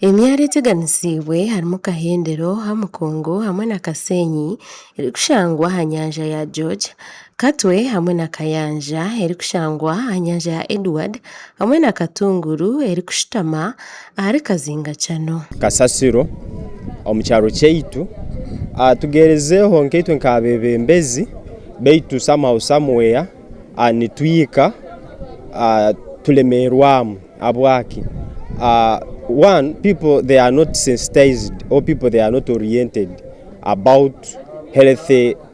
Emyaro eteganisiibwe harimu Kahendero, Hamukungu hamwe na Kasenyi erikushangwa aha nyanja ya George, Katwe hamwe na Kayanja erikushangwa aha nyanja ya Edward hamwe na Katunguru erikushutama ahari Kazingacano. Kasasiro omu kyaro kyaitu tugerezeho nkaitwe nk'abebembezi baitu somehow somewhere nitwika tulemerwamu habwaki one people they are not sensitized or people they are not oriented about health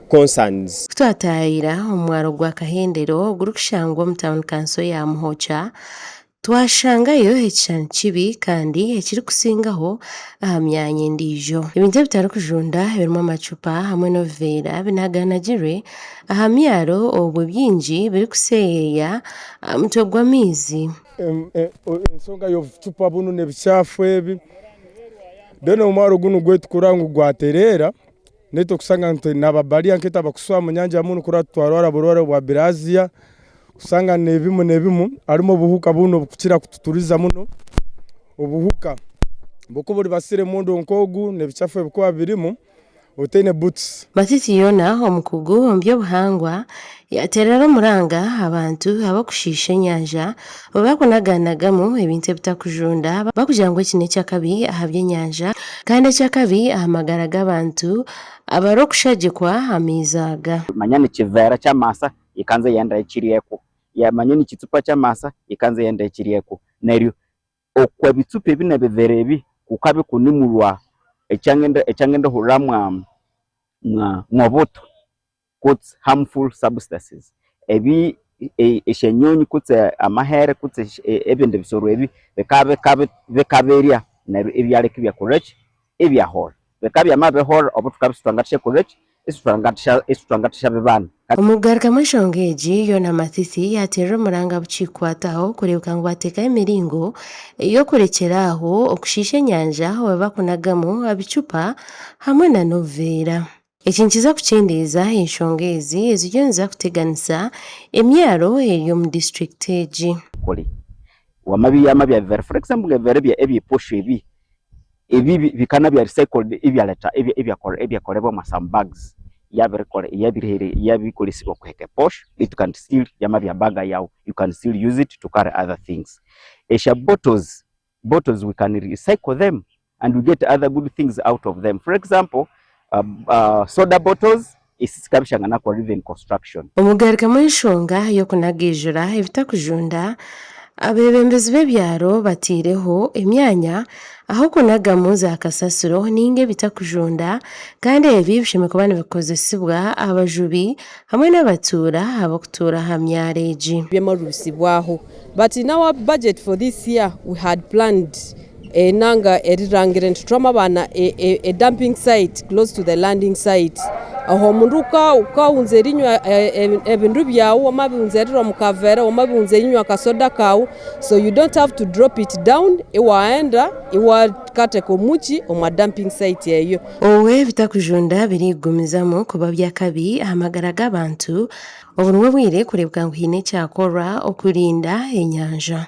concerns. Ku twataayira omu mwaro gwa Kahendero ogurikushangwa omu tauni kanso ya Muhokya, Twashangayo ekishushani kibi kandi ekirikusingaho aha myanya endiijo. Ebintu ebitarikujunda ebirimu amacupa hamwe n'obuveera binaganagirwe aha myaro obwo bingi birikuseeyeeya aha mutwe gw'amaizi. Ensonga y'obucupa bunu n'ebikyafu ebi, then omwaro gunu gwaitu kurora ngu gwatereera, Naitwe kusanga ngu twine ababariya nkaitwe abakusuha omu nyanja munu kurora titwarwara burwaire bwa bilharzia, kusanga n'ebimu n'ebimu harimu obuhuka bunu obukukira kututuriza muno, obuhuka bukuba buribasire omundu nk'ogu n'ebikyafu ebikuba birimu otaine butusi. Matiti Yona omukugu omu by'obuhangwa yaateerera omuranga abantu ab'okushiisha enyanja obu barikunaganagamu ebintu ebitarikujunda barikugira ngu eki n'eky'akabi aha by'enyanja kandi eky'akabi aha magara g'abantu abarikushagikwa amaizi aga. Manya ni kiveera ky'amaasa yikanza eyenda ekiryekwo, manya ni kitsupa ky'amaasa yikanza eyenda ekiryekwo. Neryo okwa bitsupa ebi n'ebiveera ebi kukabya kunimurwa ekyangenda hurira mwa mw'obutwa kutse harmful substances ebi esyanyonyi kutse amahere kutse ebindi bisoro ebi bikabirya neryo ibyaleka ibyakolhaki ibyaholha. Bikabya byamabiriholha obo thukabya isithwangathasyakolhaki isithwangathasyabibana. Omu kugarukamu enshonga egi, Yona Mathithi yaateerera omuranga abukikwataho kureebeka ngu baateekaho emiringo ey'okurekyera aho okushiisha enyanja obu bakunagamu ebicupa hamwe na n'obuveera. Eki nikiza kukyendeeza enshonga ezi eziriyo niziza kuteganisa emyaro eri omu disiturikiti egi. Kore wama biyama bya bivera for example nka ebivera ebye posho ebi, ebi bikana bya recycled ebyaleta ebyakolebwa mwa some bags yabirikolesibwa kuheka eposho it can still yama bya bag yawu you can still use it to carry other things. Esya bottles, bottles we can recycle them and we get other good things out of them for example soda bottles esi zikabishangana even construction. Omugarukamu enshonga y'okunagaijura ebitakujunda, abeebembezi b'ebyaro bataireho emyanya ah'okunagamu za kasasiro ninga ebitakujunda kandi ebi bishemereire kuba nibikozesibwa abajubi hamwe n'abatuura ab'okutuura aha myaro egi. Byamarubisibwaho but in our budget for this year we had planned enanga erirangire nitucwamu abaana a dumping site close to the landing site aho omundu ukahunza erinywa ebindu byawu wamabihunza erira omu kaveera wamabihunza erinywa akasoda kawu so you don't have to drop it down iwaghenda iwakateka omuki omwa dumping site eyo. Obu ebitakujunda birikugumizamu kuba by'akabi aha magara g'abantu, obu nibwo bwire kureebeka ngu haine ekyakorwa okurinda enyanja.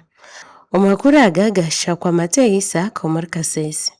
Omu makuru aga gashakwa Mate Isaac omuri Kasese.